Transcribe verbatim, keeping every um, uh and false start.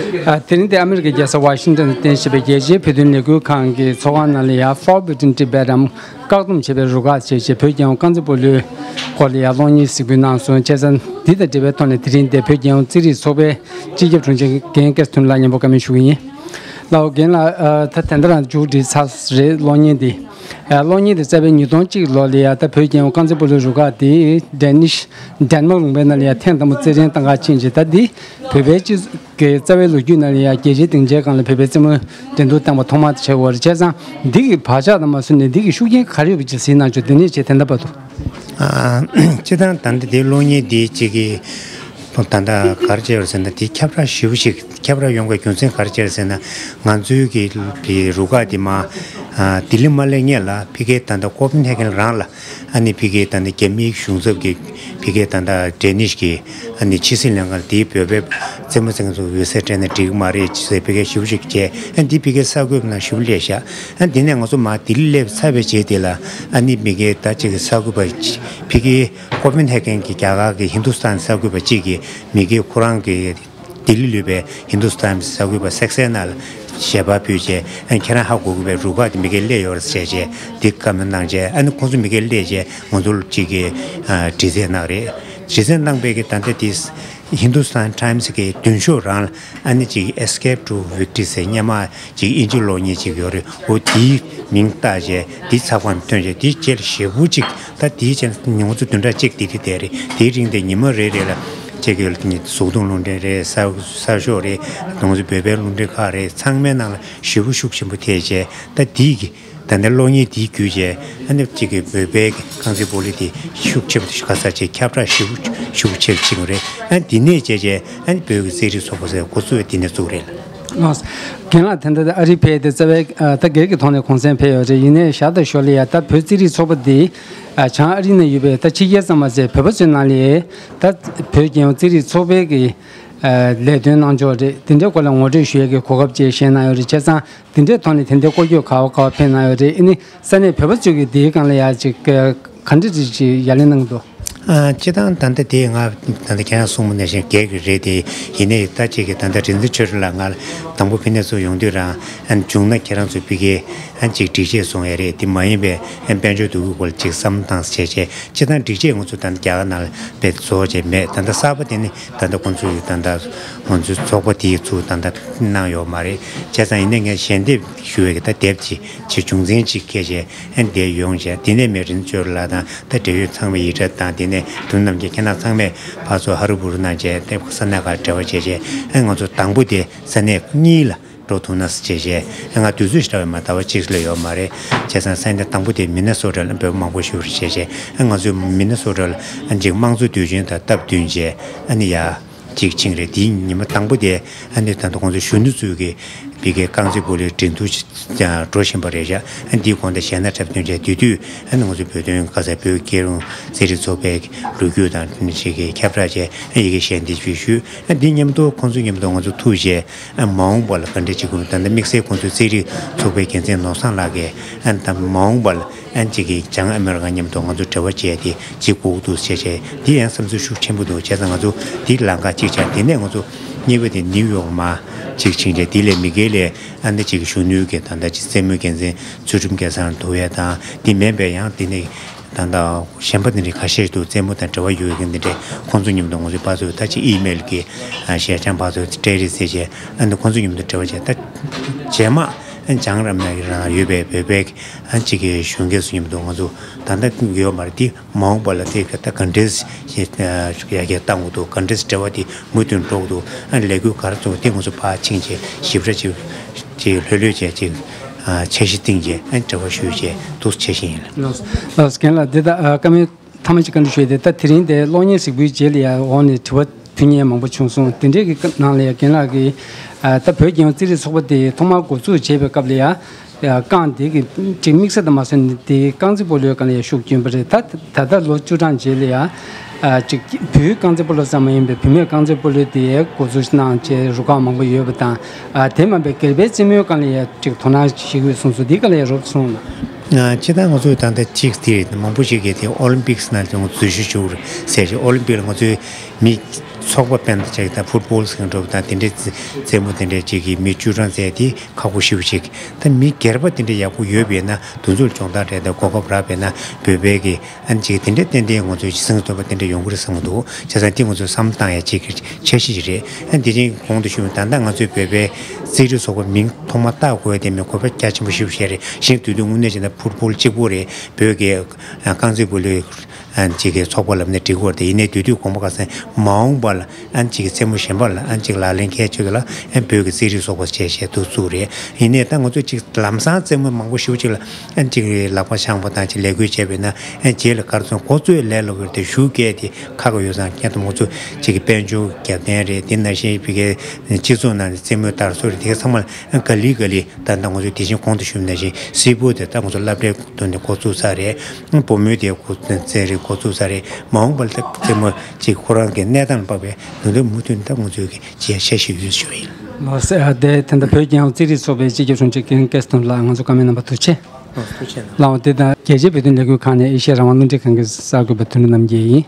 ཨ། དེ་རིང་འདིར་ཨ་མི་རི་ཀའི་རྒྱལ་ས་ཝ་ཤིང་ཏོན་དུ་རྟེན་གཞི་བྱས་པའི་རྒྱལ་སྤྱིའི་བོད་དོན་ལས་འགུལ་ཁང་གི་ཚོགས་ཁང་ནང་ལ་ཡང་Forbidden Tibet འམ་བཀག་སྡོམ་བྱས་པའི་རུ་ཁག་ཅེས་བྱ་བོད་རྒྱལ་ཡོངས་རྐང་རྩེད་སྤོ་ལོའི་སྐོར་ལ་ཡང་གློག་བརྙན་གཟིགས་འབུལ་གནང་སོང་། བྱས་ཙང་འདི་དང་འབྲེལ་བའི་ཐོག་ནས་དེ་རིང་འདིར་བོད་རྒྱལ་ཡོངས་རྩེད་རིགས་ཚོགས་པའི་སྤྱི་ཁྱབ་དྲུང་ཆེ་རྒན་སྐལ་བཟང་དོན་ལགས་མཉམ་པོ་བཀའ་མོལ་ཞུ་གི་ཡིན། ལགས་འོ། རྒན་ལགས། ཨ། ད་དེ་འདྲ་རང་མཇུག་སྒྲིལ་ཚར་རེད། གློག་བརྙན་འདི། ཨ། གློག་བརྙན་དེ་རྩ་བའི་ཉིས་སྟོང་གཅིག་ལོ་ལ་ཡ་ད་བོད་རྒྱལ་ཡོངས་རྐང་རྩེད་སྤོ་ལོའི་རུ་ཁག་དེ་ཌེ་ནིཤ་ཌེན་མག་ལུང་པའི་ནང་ལ་ཡ་ཐེངས་དང་པོ་རྩེད་འགྲན་གཏང་ག་ཕྱིན་རྗེས། ད་འདི་བོད་པའི་སྤྱི་ཚོགས་ཀྱི་རྩ་བའི་ལོ་རྒྱུས་ནང་ལ་ཡ་རྒྱལ་སྤྱིའི་སྡིངས་ཆའི་སྒང་ལ་བོད་པའི་རྩེད་མོ་འགྲན་བསྡུར་བཏང་པ་ཐོག་མ་དེ་ཆགས་ཡོད་རེད། བྱས་ཙང་འདི་གི་བག་ཆགས་དང་མ་སོན་ནས་འདི་གི་ཤུགས་རྐྱེན་ག་རེ་ཡོད་པ་ཅིག་གཟིགས་གནང་ཆོག་དེ་ནས་བྱས་དེ་འདྲ་བར་དུ། ཨ། སྤྱིར་བཏང་ད་ལྟ་དེ་གློག་བརྙན་འདི་གཅིག་གི་ད་ལྟ་ག་རེ་བྱས་ཡོད་ཟེར་ན། དེ་ཁྱབ་བསྒྲགས་ཞེ་པོ་ཞིག་ཁྱབ་བསྒྲགས་ཡོང་བའི་རྒྱུ་མཚན་ག་རེ་བྱས་ཟེར་ན། ང་ཚོའི་གི་གི་རུ་ཁག་དེ་མ། ཨ། ལྡི་ལི་མ་སླེབས་སྔོན་ལ་ཕ་གིའི་ད་ལྟ་ཀོ་པན་ཧེ་གན་རང་ལ། ཨ་ནི་ཕ་གིའི་ད་ལྟ་རྒྱ་མིའི་གཞུང་ཚབ་ཀྱི་ཕ་གིའི་ད་ལྟ་ཌེ་ནིཤ་གི་ཨ་ནི་ཕྱི་སྲིད་ལྷན་ཁང་དེའི་བོད་པའི་རྩེད་མོ་རྩེ་མཁན་ཚོ་འོད་ཟེར་སྤྲད་ན་འགྲིག་གི་མ་རེད་ཟེར་ཕ་གིའི་ཞེ་པོ་ཞིག་བྱས། ཨ། འདི་ཕ་གིའི་གསར་འགོད་པ་ནང་ཞེ་པོ་སླེབས་ཤག་ཨ། འདི་ནས་ང་ཚོ་མར་ལྡི་ལི་སླེབས་ཚར་བའི་རྗེས་དེ་ལ། ཨ་ནི་མི་སྒེར་ད་ཅིག་གི་གསར་འགོད་པ་ཕ་གིའི་ཀོ་པན་ཧེ་གན་གྱི་རྒྱ་གར་གྱི་ཧིན་དུ་སི་ཐན་གསར་འགོད་པ་གཅིག་གིས་མི་སྒེར་ཁོ་རང་གི་ལྡི་ལི་ལུས་པའི་ཧིན་དུ་སི་ཐན་གསར་འགོད་པ་སེག་སེ་ན་ལ་ཞལ་པར་ཕུལ་བྱས། ཨ། ཁྱེད་རང་ཧ་གོ་གི་པའི་རུ་ཁག་དེ་མི་སྒེར་སླེབས་ཡོད་རེད་ཟེར་བྱས་འདི་བཀའ་མོལ་གནང་བྱས། ཨ་ནི་ཁོང་ཚོ་མི་སྒེར་སླེབས་བྱས་ང་ཚོ་ལ་གཅིག་གི། ཨ། དྲི་རྩད་གནང་རེད། དྲི་རྩད་གནང་པའི་གི་ད་ལྟ་དེ་ཧིན་དུ་སི་ཐན་ཊའིམ་སི་གི་མདུན་ཤོག་རང་ལ། ཨ་ནི་གཅིག་Escape to Victory ཟེར་སྔོན་མ་གཅིག་དབྱིན་ཇི་གློག་བརྙན་གཅིག་ཡོད་རེད། འོ་དེའི་མིང་བཏགས་བྱས་དེ་ཚགས་པར་བཏོན་བྱས་དེའི་རྗེས་ལ་ཞེ་པོ་ཅིག་ད་དེའི་རྗེས་ལ་ཉིན་མོ་ཚོ་བདུན་ཕྲག་གཅིག་དེ་དེ་དེ་རེད། དེའི་རིང་དེ་ཉི་མ་རེ་རེ་ལ་གཅིག་གི་གཟུགས་མཐོང་རླུང་འཕྲིན་རེད། གསར་གསར་ཤོག་རེད། དེ་ཚོ་བོད་པའི་རླུང་འཕྲིན་ཁག་རེད། ཚང་མའི་ནང་ལ་ཞེ་པོ་ཤུགས་ཆེན་པོ་ཐེབས་བྱས། ད་དེའི་གི་ད་ལྟ་གློག་བརྙན་དེའི་བརྒྱུད་བྱས། ཨ་ནི་གཅིག་གི་བོད་པའི་རྐང་རྩེད་སྤོ་ལོ་དེ་ཤུགས་ཆེ་བ་དེ་ག་ས་ཅིག་ཁྱབ་བསྒྲགས་ཞེ་པོ་ཞེ་པོ་ཆེ་ཕྱིན་པ་རེད། ཨ་ནི་དེ་ནས་བྱས་བྱས་ཨ་ནི་བོད་ཀྱི་རྩེད་རིགས་ཚོགས་པ་ཟེར་འགོ་བཙུགས་པ་དེ་ནས་བཙུགས་རེད་ལ། ལགས། རྒན་ལགས། ད་ལྟ་ཨ་རི་ཕེབས་དེ་རྩ་བའི། ཨ། ད་སྒེར་གྱི་ཐོག་ནས་གུང་སེང་ཕེབས་ཡོད་རེད། ཡིན་ནའི་ཞར་དང་ཞོར་ལ་ཡ་ད་བོད་རྩེད་རིགས་ཚོགས་པ་འདི། ཨ། བྱང་ཨ་རི་ནང་ཡོད་པའི་ད་ཕྱི་རྒྱལ་ཚང་མ་ཟེར་བོད་པ་ཚོའི་ནང་ལ་ཡ་ད་བོད་རྒྱལ་ཡོངས་རྩེད་རིགས་ཚོགས་པའི་གི། ཨ། ལས་དོན་གནང་ཕྱོགས་རེད། དེ་འདྲའི་སྐོར་ལ་ངོ་སྤྲོད་ཞུ་ཡས་ཀྱི་གོ་སྐབས་ཅིག་བཞེས་གནང་ཡོད་རེད། བྱས་ཙང་དེ་འདྲའི་ཐོག་ནས་དེ་འདྲའི་སྐོར་སྐྱོད་ག་བ་ག་བ་ཕེབས་གནང་ཡོད་རེད། ཨ་ནི་ས་གནས་བོད་པ་ཚོས་ཀྱི་དེའི་སྒང་ལ་ཡ་ཅིག་ག་འདྲ་ཅིག་ཅིག་ཡ་ལན་གནང་འདུག་ཨ། སྤྱིར་བཏང་ད་ལྟ་དེ་ང་ད་ལྟ་ཁྱེད་རང་གསུངས་པ་ནང་བཞིན་སྒེར་གྱི་རེད་དེ། ཡིན་ནའི་ད་ཅིག་གི་ད་ལྟ་རིག་འཛིན་ཆོས་སྒྲོན་ལགས་ང་ལ་དང་པོ་ཕི་ནས་ཚུར་ཡོང་དུས་རང་། ཨ། བྱུང་ན་ཁྱེད་རང་ཚོ་ཕ་གིའི་ཨ་ཅིག་སྒྲིག་ཆས་བཟུང་ཡ་རེད། དེ་མ་ཡིན་པའི་ཨ་དཔལ་འབྱོར་འདུ་འགོད་སྐོར་ཅིག་བསམ་བློ་བཏང་ཟེར་བྱས་བྱས། སྤྱིར་བཏང་སྒྲིག་ཆས་ང་ཚོ་ད་ལྟ་རྒྱ་གར་ནང་ལ་བེད་བཟོ་བྱས་མེད། ད་ལྟ་གསར་པ་དེ་ནི་ད་ལྟ་ཁོང་ཚོས་ད་ལྟ་ང་ཚོའི་ཚོགས་པ་དེས་ཚུར་ད་ལྟ་གནང་ཡོད་མ་རེད། བྱས་ཙང་ཡིན་ནའི་ངས་ཞལ་འདེབས་ཞུ་བའི་གི་ད་དེབ་ཅིག་ཅིག་བྱུང་འཛིན་ཅིག་སྐད་བྱས་ཨ་བསྡད་ཡོང་བྱས། དེ་ནས་མི་རིན་ཆོས་ལགས་དང་ད་འབྲེལ་ཡོད་ཚང་མ་ཡིག་ཕྲ་དང་། དེ་ནས་དུ་ནམ་རྒྱལ་ཁྱེད་རང་ཚང་མས་ཕར་ཚུར་ཧ་རུ་བུ་རུ་གནང་བྱས་ཏེ་ས་གནས་ཁག་འབྲེལ་བ་བྱས་བྱས། ཨ། ང་ཚོ་དང་པོ་དེ་ས་གནས་གཉིས་ལ་འགྲོ་ཐུབ་ན་ཟེར་བྱས་བྱས། ཨ། ང་དུས་ཚོད་ཞིག་རག་པ་མ་ཟད་ཟླ་བ་གཅིག་ལས་ཡོད་མ་རེད། བྱས་ཙང་ས་གནས་དང་པོ་དེ་མི་ནི་སོ་ཊ་ལ་བོད་པ་མང་པོ་ཞིག་རེད་བྱས་བྱས། ཨ། ང་ཚོས་མི་ནི་སོ་ཊ་ལ་ཨ་ཅིག་དམངས་གཙོ་དུས་ཆེན་དང་སྟབས་བསྟུན་བྱས་ཨ་ནི་ཡ་ཅིག་ཕྱིན་རེད། དེའི་ཉི་མ་དང་པོ་དེ་ཨ་ནི་ད་ལྟ་ཁོང་ཚོ་གཞོན་ནུ་ཚོས་ཀྱི་ཕ་གིའི་རྐང་རྩེད་སྤོ་ལོའི་འགྲན་བསྡུར་ཅིག་ཀྱང་འགྲོ་བཞིན་པ་རེད་བཞག་ཨ། འདིའི་དགོངས་དག་གཞས་སྣ་འཁྲབ་སྟོན་བྱས། དེ་དུས་ཨ་ནི་ང་ཚོ་བོད་དོན་ག་ས་བོད་རྒྱལ་ཡོངས་རྩེད་རིགས་ཚོགས་པའི་ལོ་རྒྱུས་དང་ཅིག་གི་ཁྱབ་བསྒྲགས་བྱས། ཨ། ཡི་གེ་ཞལ་འདེབས་ཅིག་ཞུས། ཨ། འདི་མཉམ་དུ་ཁོང་ཚོ་མཉམ་དུ་ང་ཚོ་ཐུག་བྱས། ཨ། མ་འོངས་པ་ལ་ག་འདྲ་བྱེད་དགོས། ད་ལྟ་དམིགས་བསལ་ཁོང་ཚོའི་རྩེད་རིགས་ཚོགས་པའི་འགན་འཛིན་ནོར་བཟང་ལགས་ཀྱིས། ཨ། ད་མ་འོངས་པ་ལ་ཨ་ཅིག་གིས་བྱང་ཨ་མེ་རི་ཀ་མཉམ་དུ་ང་ཚོ་འབྲེལ་བ་བྱས་ཏེ་ཅིག་དགོས་འདུག་ཟེར་བྱས། འདི་ཡང་བསམ་ཚུལ་ཤུགས་ཆེན་པོ་འདུག་བྱས་ཙང་ང་ཚོ་འདི་ལམ་ཁ་གཅིག་ཆགས། དེ་ནས་ང་ཚོ་གཉིས་པ་དེ་ནིའུ་ཡོག་མར་ཅིག་ཕྱིན་བྱས། དེ་ལས་མི་སྒེར་ལས་ཨ་ནི་ཅིག་གཞོན་ནུའི་གི་ད་ལྟ་ཅིག་རྩེད་མོའི་འགན་འཛིན་ཚུལ་ཁྲིམས་སྐལ་བཟང་དོ་ཡས་དང་། དེ་མིན་པའི་ཡང་དེ་ནས་ད་ལྟ་གཞན་པ་དེ་འདྲའི་ཁ་ཤས་འདུག་རྩེད་མོ་དང་འབྲེལ་བ་ཡོད་མཁན་དེ་འདྲས། ཁོང་ཚོ་མཉམ་དུ་ང་ཚོས་ཕར་ཚུར་ད་ཅིག་ཨི་མེལ་གྱི་ཨ་ཞལ་བྱང་ཕར་ཚུར་སྤྲད་རེས་བྱས་བྱས། ཨ་ནི་ཁོང་ཚོ་མཉམ་དུ་འབྲེལ་བ་བྱས། ད་རྗེས་མ་ཨ་བྱང་ཨ་མེ་རི་ཀ་ནང་ཡོད་པའི་བོད་པའི་ཨ་ཅིག་གི་གཞོན་སྐྱེས་ཚོ་མཉམ་དུ་ང་ཚོ་ད་ལྟ་ཡོད་མ་རེད། དེ་མ་འོངས་པ་ལ་དེ་ད་ག་འདྲས་ཡར་རྒྱས་གཏང་དགོས་འདུག་ག་འདྲས་འབྲེལ་བ་དེ་མུ་མཐུད་འགྲོ་དགོས་འདུག་ཨ་ལས་འགུལ་ག་རེ་བྱུང་དེ་ང་ཚོ་ཕར་ཕྱིན་བྱས་ཞིབ་ཕྲ་ཅིག་ཅིག་ལྷོད་ལྷོད་བྱས་ཅིག་ཨ་འཆར་གཞི་བཏིང་བྱས་ཨ་འབྲེལ་བ་ཞུས་བྱས་འདུག་བྱེད་བཞིན་ཡིན། ལགས་ལགས། རྒན་ལགས། འདི་ད་ཨ་བཀའ་མོལ་ཐ་མ་ཅིག་བཀའ་འདྲི་ཞུ་ཡས་དེ། ད་དེ་རིང་དེ་གློག་བརྙན་གཟིགས་འབུལ་རྗེས་ལ་ཡ་འོག་ནས་དྲི་བ་ཕུལ་མཁན་མང་པོ་བྱུང་སོང་། དེ་འདྲས་ཀྱི་ནང་ལ་ཡ་རྒན་ལགས་ཀྱིས་ཨ་ད་བོད་རྒྱལ་ཡོངས་རྩེད་རིགས་ཚོགས་པ་དེ་ཐོག་མར་འགོ་འཛུགས་བྱས་པའི་སྐབས་ལ་ཡ། ཡ་རྐང་དེ་གི་ཅིག་དམིགས་བསལ་དུ་མ་སོན་ནས་དེ་རྐང་རྩེད་སྤོ་ལོའི་སྒང་ལ་ཡ་ཤུགས་བསྐྱོན་པ་རེད། ད་ད་ལྟ་ལོ་བཅུ་གྲངས་རྗེས་ལ་ཡ་ཨ་ཅིག་བོད་རྐང་རྩེད་སྤོ་ལོ་ཙམ་མ་ཡིན་པའི་བུད་མེད་རྐང་རྩེད་སྤོ་ལོ་དེ་འགོ་འཛུགས་གནང་བྱས་རུ་ཁག་མང་པོ་ཡོད་པ་དང་། ཨ་དེ་མིན་པའི་སྒེར་པའི་རྩེད་མོའི་སྒང་ལ་ཡ་ཅིག་དོ་སྣང་བྱེད་ཀྱི་ཡོད་གསུངས་སོང་། འདིའི་སྒང་ལ་ཡ་རོབ་གསུངས་ན། ཨ་སྤྱིར་བཏང་ང་ཚོས་ད་ལྟ་ཅིག་དེ་མང་པོ་ཞིག་གིས་དེ་ཨོ་ལིམ་པིག་སི་ནང་ལ་འཛུལ་ཞུགས་ཞུ་དགོས་རེད་ཟེར་བྱས། ཨོ་ལིམ་པིག་ལ་ང་ཚོའི་མི་ ཚོགས་པ་དཔེར་ན་ཅིག་དང་ཕུཊ་བོལ་ཟེར་མཁན་འདྲ་པོ་དང་དེ་འདྲའི་རྩེད་མོ་དེ་འདྲའི་ཅིག་གི་མི་བཅུ་གྲངས་ཙམ་དེ་ཁག་པོ་ཞེ་པོ་ཅིག་ད་མི་སྒེར་པ་དེ་འདྲ་ཡག་པོ་ཡོད་པས་ན་དེ་ཚོར་སྦྱོང་བརྡར་རེད་དང་གོ་སྐབས་རག་པས་ན་བོད་པའི་གི་ཨ་ནི་ཅིག་དེ་འདྲ་ཏན་ཏན་ང་ཚོའི་སེམས་ཁམས་དེ་འདྲ་ཡོང་གི་རེད་བསམ་གྱི་འདུག་བྱས་ཙང་དེ་ང་ཚོས་བསམ་བློ་བཏང་ཡ་ཅིག་གི་འཆར་གཞི་ཅིག་རེད། ཨ་ནི་དེ་བཞིན་གོང་དུ་ཞུས་པ་ད་ལྟ་ང་ཚོའི་བོད་པའི་རྩེད་རིགས་ཚོགས་པ་མིང་ཐོག་མ་བཏགས་དགོས་དེ་མིན་གོ་སྐབས་རྒྱ་ཆེན་པོ་ཞེ་པོ་ཅིག་རེད། གཞན་དུས་དུས་དངོས་གནས་བྱས་ན་ཕུཊ་བོལ་གཅིག་པོ་རེད། བོད་ཀྱི་ཨ་རྐང་རྩེད་སྤོ་ལོའི་ཨ་ཅིག་གི་ཚོགས་པ་ལབ་ན་འགྲིག་གི་རེད་དེ། ཡིན་ནའི་དུས་དུས་དགོངས་པ་ཁ་སང་མ་འོངས་པ་ལ་ཨ་ཅིག་གི་རྩེད་མོ་གཞན་པ་ལ་ཨ་ཅིག་ལག་ལེན་གལ་ཆེ་དུས་ལ་ཨ་བོད་ཀྱི་རྩེད་རིགས་ཚོགས་པ་བཅས་བྱས་འདུག་བཙུགས་རེད། ཡིན་ནའི་ད་ང་ཚོ་ཅིག་ལམ་སང་རྩེད་མོ་མང་པོ་ཞེ་པོ་ཅིག་ལ་ཨ་ཅིག་ལག་པ་འཆང་བ་དང་ཅིག་ལས་བགོས་བྱས་པས་ན་ཨ་རྗེས་ལ་གར་སོང་འགོ་གཙོས་ལས་སླ་པོ་རེད་དེ་ཞུ་སྐད་དེ་ཁག་ཡོད་ཙང་ཁྱེད་དང་ང་ཚོ་ཅིག་གི་དཔལ་འབྱོར་རྒྱབ་རྟེན་རེད། དེ་ནང་བཞིན་བི་གའི་སྤྱི་ཚོགས་ནང་ནས་རྩེད་མོའི་དར་སྲོལ་རེད། དེ་ག་ཚང་མ་ལ་ཨ་ག་ལེ་ག་ལེ་ད་ལྟ་ང་ཚོ་དེ་བཞིན་གོང་དུ་ཞུས་པ་ནང་བཞིན་སིལ་བུ་དེ་ད་ང་ཚོ་སློབ་གྲྭའི་ཐོག་ནས་འགོ་བཙུགས་ཚར་རེད། བུ་མོའི་དེ་འགོ་རྩེད་རིགས་འགོ་བཙུགས་ཚར་རེད། མ་འོངས་པ་ལ་ད་རྩེད་མོ་ཅིག་ཁོ་རང་གི་གནས་སྟངས་ལ་དཔག་པའི་ལུང་འདྲེན་མུ་མཐུད་ད་ང་ཚོའི་གི་ཅིག་འཆར་གཞི་ཡོད་ཞུ་ཡིན། ལགས་སོ། ཨ་དེ་ད་ལྟ་བོད་རྒྱལ་ཡོངས་རྩེད་རིགས་ཚོགས་པའི་སྤྱི་ཁྱབ་དྲུང་ཆེ་ཀེན་ཀེ་སི་ཐོན་ལགས་ང་ཚོ་བཀའ་མོལ་གནང་བ་ཐུགས་རྗེ་ཆེ། ལགས་སོ། ཐུགས་རྗེ་ཆེ་གནང་། ལགས་འོ་དེ་དང་རྒྱལ་སྤྱིའི་བོད་དོན་ལས་འགུལ་ཁང་ནས་ཨེ་ཤེ་ཡ་རང་དབང་རླུང་འཕྲིན་ཁང་གི་གསར་འགོད་པ་དོན་གྲུབ་རྣམ་རྒྱལ་ཡིན།